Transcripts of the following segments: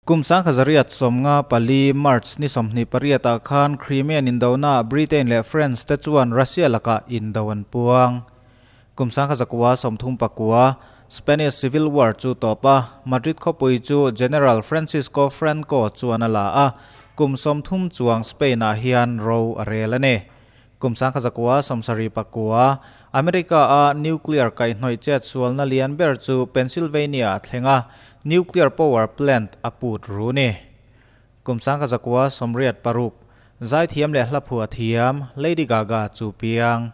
Kum 1954 March ni 28 ah khan Crimean indona ah Britain leh France te chuan Russia lakah indo an puang. Kum 1939 Spanish Civil War chu tawp a, Madrid khawpui chu General Francisco Franco chuan a la a, kum 30 chuang Spain ah hian ro a rel a ni. Kum 1979, America a nuclear kaihhnawih chetsualna lian ber chu Pennsylvania a thleng a, nuclear power plant a put ru ni. Kum 1986, Zaithiam leh hlaphua thiam Lady Gaga chu piang.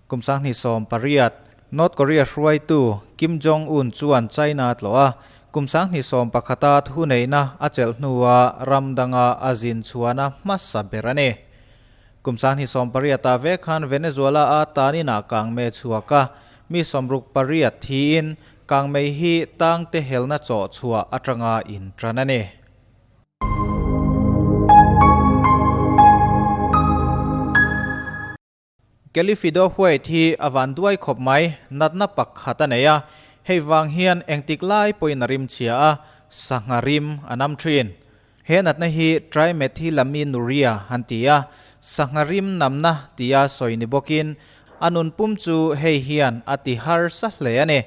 Kum 2018, North Korea hruaitu Kim Jong Un chuan China a tlawh a, kum 2011 a thuneihna a chelh hnua ram danga a zin chhuahna hmasa ber a ni. Kum 2018 ah vek khan Venezuela a tanin ah kangmei a chhuak a, mi 68 thiin kangmei hi tangte helna chawh chhuah atanga intan a ni. Kelly Fido White hi a van duai khawp mai, natna pakhat a nei a, hei vang hian engtik lai pawhin a rim chhia a, sangha rim a nam thin. He natna hi trimethylaminuria an ti a, sangha rim namna tia sawi ni bawkin a nun pum chu hei hian a ti harsa hle a ni.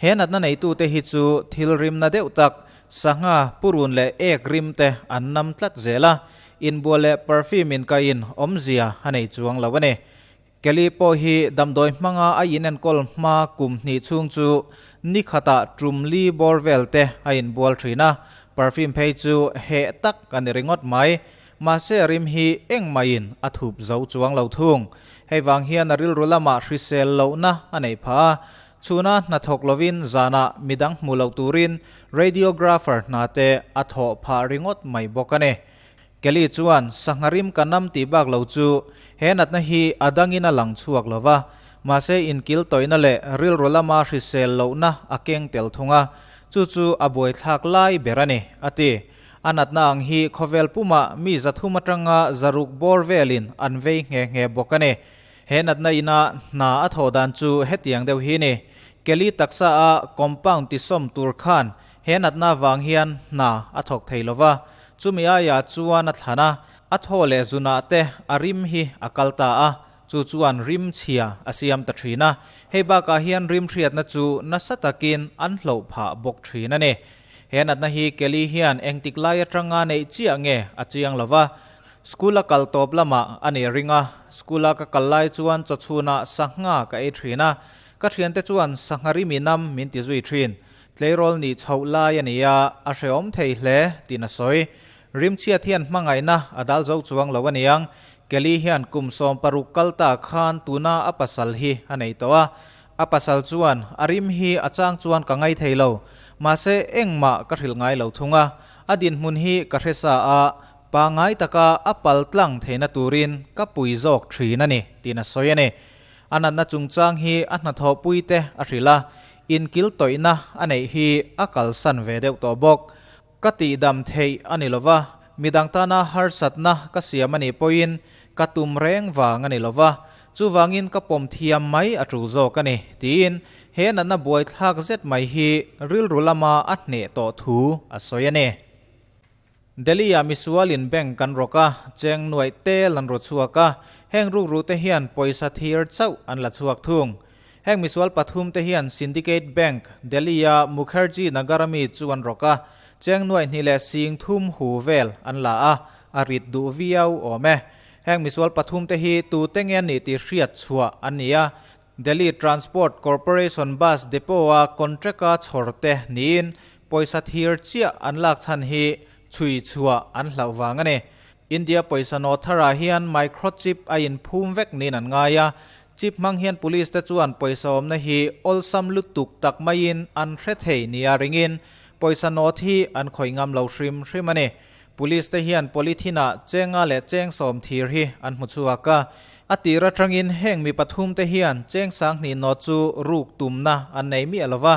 He natna neitute hi chu thil rimna deuh tak, sangha, purun leh ek rim te an nam tlat zel a, Inbual leh perfume inkaihin awmzia a nei chuang lo a ni. Kelly pawh hi damdawi hmanga a inenkawl hma kum hnih chhung chu ni khatah tum li bawr vel te a inbual thin a, perfume phei chu heh tak a ni ringawt mai. Mahse a rim hi engmahin a thup zo chuang lo thung. Hei vang hian a rilru lamah hrisel lohna a neih phah a, chhuna hnathawk lovin zanah midang hmu lo turin radiographer hna te a thawh phah ringawt mai bawk a ni. Kelly chuan, Sangha rim ka nam tih bak lo chu he natna hi a dangin a lang chhuak lo va, mahse inkil tawihna leh rilru lama hrisel lohna a keng tel thung a, chu chu a buaithlak lai ber a ni, a ti. A natna ang hi khawvel pumah mi 300 atanga 600 bawr velin an vei nghe nghe bawk a ni. He natna ina hna a thawh dan chu hetiang deuh hi ni. Kelly taksa a compound tisawm tur khan he natna vang hian hna a thawk thei lo va, Chumi aiah chuan a thlan a, a thaw leh zunah te a rim hi a kal ta a, chu chuan rim chhia a siam ta thin a, hei bakah hian rim hriatna chu nasa takin an hloh phah bawk thin a ni. He natna hi Kelly hian engtik lai atanga neih chiah nge a chiang lo va, school a kal tawp lamah a nih ring a, school a ka kal lai chuan chawchhunah sangha ka ei thin a, ka thiante chuan sangha rim inam min ti zui thin. Tleirawl nih chhoh lai a ni a, a hrehawm thei hle, tiin a sawi. Rimchhiat hian hmangaihna a dal zo chuang lo a niang. Kelly hian kum 16 kal ta khan tuna a pasal hi a nei tawh a. A pasal chuan, A rim hi a chang chuan ka ngai thei lo. Mahse, engmah ka hrilh ngai lo thung a. A dinhmun hi ka hre sa a, pangai taka a pal tlang theihna turin ka pui zawk thin a ni, tiin a sawi a ni. A natna chungchang hi a hnathawhpuite a hrilh a, inkil tawihna a neih hi a kalsan ve deuh tawh bawk. Ka tihdam theih a ni lova, midang tana harsatna ka siam a nih pawhin ka tum reng vang a ni lova, chuvangin ka pawm thiam mai a tul zawk a ni, tiin he natna buaithlak zet mai hi rilru lama a hneh tawh thu a sawi a ni. Delhi-ah misualin bank kan rawk a, cheng nuaih tel an ru chhuak a, heng rukru te hian pawisa thir chauh an la chhuak thung. Heng misual pathum te hian Syndicate Bank, Delhi-a Mukherjee Nagar-a mi chu an rawk a, cheng nuaih hnih leh sing thum hu vel an la a, a rit duh viau awm e. Heng misual pathum te hi tute nge an nih tih hriat chhuah an ni a, Delhi Transport Corporation Bus Depot-a contract-a chhawr te niin pawisa thir chiah an lak chhan hi chhui chhuah an hlauh vang a ni. India pawisa nawt tharah hian microchip a inphum vek niin an ngai a, chip hmang hian police te chuan pawisa awmna hi awlsam lutuk tak maiin an hre thei nia ringin pawisa nawt hi an khawih ngam lo hrim hrim a ni. Police te hian polythene-ah chenga leh cheng sawm thir hi an hmu chhuak a, a tir atangin heng mi pathum te hian cheng 2000 nawt chu ruk tumna an nei miah lo va,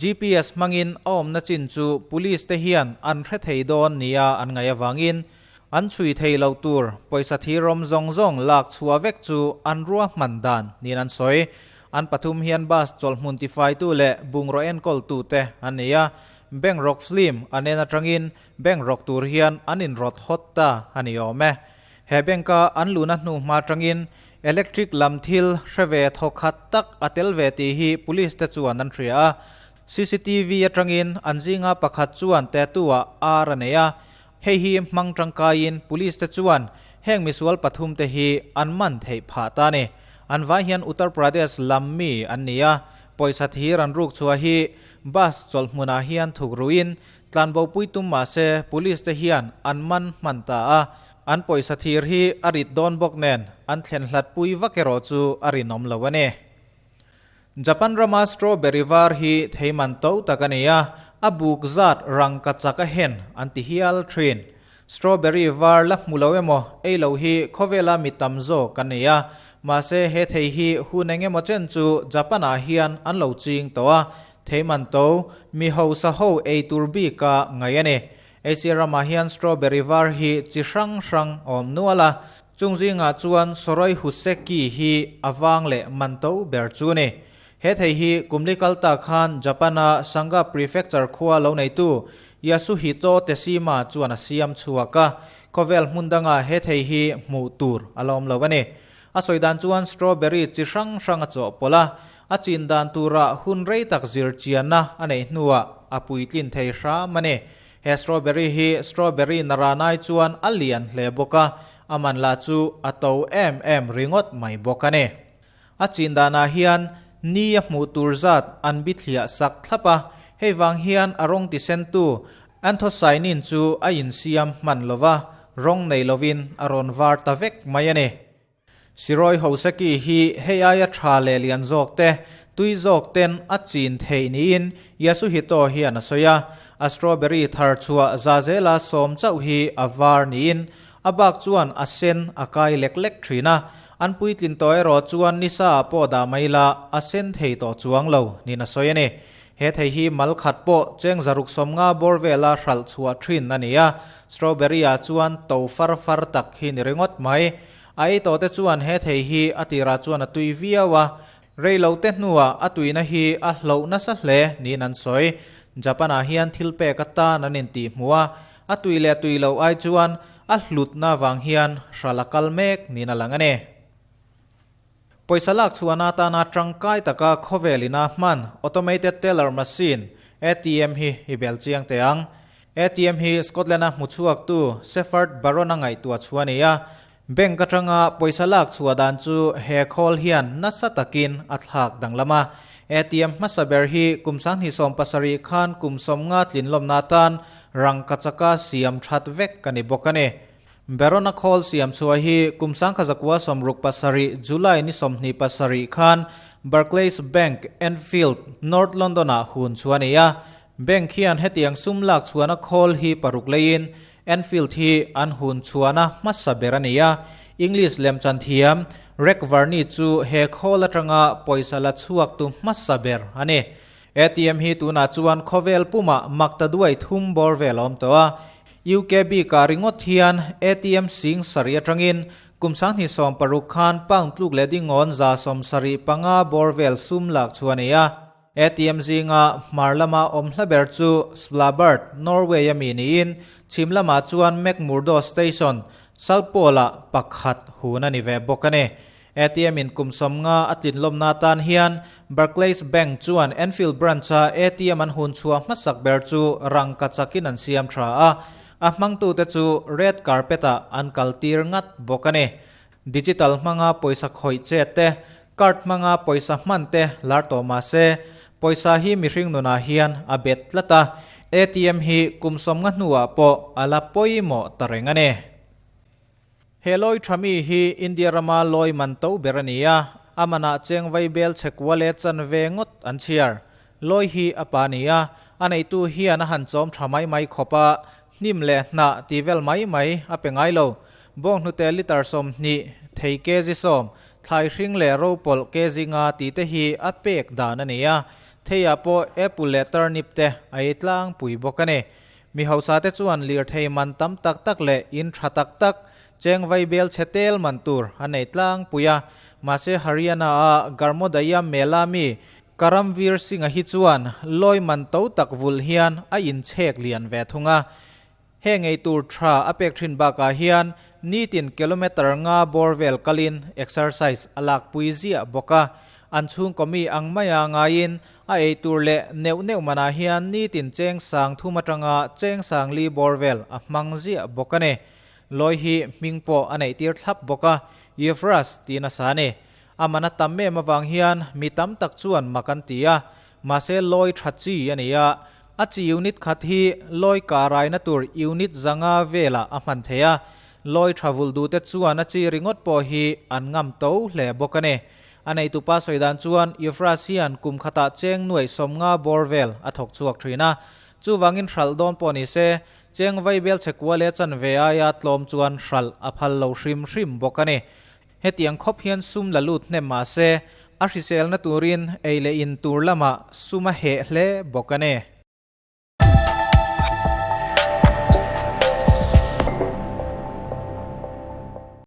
GPS hmangin a awmna chin chu police te hian an hre thei dawn nia an ngaih avangin an chhui thei lo tur pawisa thirawm zawng zawng lak chhuah vek chu an ruahman dan niin an sawi. An pathum hian bus chawlhmun tifaitu leh bungraw enkawltu te an ni a. Bank rawk film an en atangin bank rawk tur hian an inrawt hawt ta a ni awm e. He bank-a an luhna hnu hma atangin electric lam thil hre ve thawkhat tak a tel ve tih hi police te chuan an hria a. Cctv atangin an zinga pakhat chuan tattoo-ah ar a nei a. Hei hi hmang tangkaiin police te chuan heng misual pathum te hi an man theih phah ta a ni. An vai hian Uttar Pradesh lam mi an ni a, pawisa thir an ruk chhuah hi bus chawlh hmunah hian thuk ruin tlanbopui tum mah se police te hian an man hman ta a, an pawisa thir hi a rit dawn bawk nen an thlen hlat pui vak erawh chu a rinawm lo a ni. Japan rama strawberry var hi thei man to tak a ni a, a buk zat rangka chak a hen an ti hial thin. Strawberry var la hmu lo emaw ei lo hi khawvela mi tam zawk an ni a, mahse he thei hi hun eng emaw chen chu Japan ah hian an lo ching tawh a, thei man to mi hausa ho ei tur bika ngaih a ni. Asia ramah hian strawberry var hi chi hrang hrang a awm nual a, chung zingah chuan Soroi Huseki hi a vang leh man to ber chu a ni. He thei hi kumli kal ta khan Japan-a Sanga Prefecture khua lo neitu Yasuhito Teshima chuan a siam chhuak a, khawvel hmun dangah he thei hi hmuh tur a la awm lo a ni. A sawi dan chuan strawberry chi hrang hrang a chawhpawlh a, a chin dan turah hun rei tak zir chianna a neih hnuah a puitlin thei hram a ni. He strawberry hi strawberry naranai chuan a lian hle bawk a, a man lah chu a to em em ringawt mai bawk a ni. A chin danah hian ni a hmuh tur zat an bithliah sak thlap a, hei vang hian a rawng tisentu anthocyanin chu a insiam hman lo va, rawng nei lovin a rawn var ta vek mai a ni. Siroi Hoseki hi hei aia tha leh lian zawk te, tui zawk ten a chin theih niin Yasuhito hian a sawi a. A strawberry thar chhuah za zela sawm chauh hi a var niin a bak chuan a sen a kai lek lek thin a. An puitlin tawh erawh chuan nisa ah pawh dah mai la a sen thei tawh chuang lo niin a sawi a ni. He thei hi mal khat pawh cheng zaruk 50 bawr vela hralh chhuah thin a ni a, strawberry ah chuan to far far tak hi ni ringawt mai. A ei tawh te chuan he thei hi a tirah chuan a tui viau a, rei lo te hnuah a tuina hi a hloh nasa hle niin an sawi. Japan ah hian thil pek atan an intih hmuh a, a tui leh tui loh ai chuan a hlutna vang hian hral a kal mek niin a lang a ni. Pawisa lak chhuahna atana tangkai taka khawvel ina hman Automated Teller Machine, ATM, hi i bel chiang teh ang. ATM hi Scotland-a hmuchhuaktu Shepherd Barron-a ngaihtuah chhuah a ni a, bank atanga pawisa lak chhuah dan chu he khawl hian nasa takin a thlak danglam a. ATM hmasa ber hi kum 2017 khan kum 50 tlinlawmna atan rangkachaka siam that vek a ni bawk a ni. Barron-a khawl siam chhuah hi kum 1967 July ni 27 khan Barclays Bank, Enfield, North London-ah hun chhuah a ni a. Bank hian hetiang sum lak chhuahna khawl hi paruk leiin Enfield hi an hun chhuahna hmasa ber a ni a. English lemchan thiam Reg Varney chu he khawl atanga pawisa la chhuaktu hmasa ber a ni. ATM hi tunah chuan khawvel pumah makta duai thum bawr vel a awm tawh a. UK bikah ringawt hian ATM sing sarih atangin kum 2016 khan pound tluk leh dingawn 75 bawr vel sum lak chu a ni a. ATM zinga hmar lama awm hla ber chu Svalbard, Norway a mi niin chhim lamah chuan McMurdo Station, South Pole-ah pakhat hun a ni ve bawk a ni. ATM in kum 50 a tlinlawmna atan hian Barclays Bank chuan Enfield branch-a ATM an hun chhuah hmasak ber chu rangka chakin an siam tha a, a hmangtute chu red carpet-ah an kaltir ngat bawk a ni. Digital hmanga pawisa khawih chet te, card hmanga pawisa hman te lar tawh mah se, pawisa hi mihring nunah hian a bet tlat a, ATM hi kum 50 hnuah pawh a la pawimawh ta reng a ni. He lawi tha mi hi India rama lawi man to ber a ni a, a manah cheng vai bel chhe kual e chan ve ngawt an chhiar. Lawi hi a pa a ni a, a neitu hian a han chawm tha mai mai khawp a, hnim leh hnah ti vel mai mai a pe ngai lo. Bawnghnute litre 20, thei kg 10, thlai hring leh ropawlh kg 5 tih te hi a pek dan a ni a, theiah pawh apple leh turnip te a ei tlangpui bawk a ni. Mi hausa te chuan lirthei man tam tak tak leh in tha tak tak, cheng vai bel chhe tel man tur a nei tlangpui a. Mahse Haryana-a Garmodaya Mela mi Karamveer Singh-a hi chuan lawi man to tak vulh hian a inchhek lian ve thung a. Heng ei tur tha a pek thin bakah hian nitin kilometre nga bawr vel kalin exercise a lakpui ziah bawk a. An chhungkaw mi ang maia ngaiin a ei tur leh neuh neuh manah hian nitin cheng sang thum atanga cheng sang li bawr vel a hmang ziah bawk a ni. Lawi hi hming pawh a neih tir thlap bawk a, Euphras tiin a sa a ni. A man a tam em avang hian mi tam tak chuan mak an ti a, mahse lawi tha chi a ni a. A chi unit khat hi lawi kah raina tur unit zanga velah a hman thei a, lawi tha vulh duhte chuan a chi ringawt pawh hi an ngam to hle bawk a ni. A neitupa sawi dan chuan Euphras hian kum khatah cheng nuaih 50 bawr vel a thawk chhuak thin a, chuvangin hralh dawn pawh ni se cheng vaibel chhe kual leh chanve aia tlawm chuan hralh a phal lo hrim hrim bawk a ni. Hetiang khawp hian sum la lut hnem mah se, a hriselna turin ei leh in tur lamah sum a heh hle bawk a ni.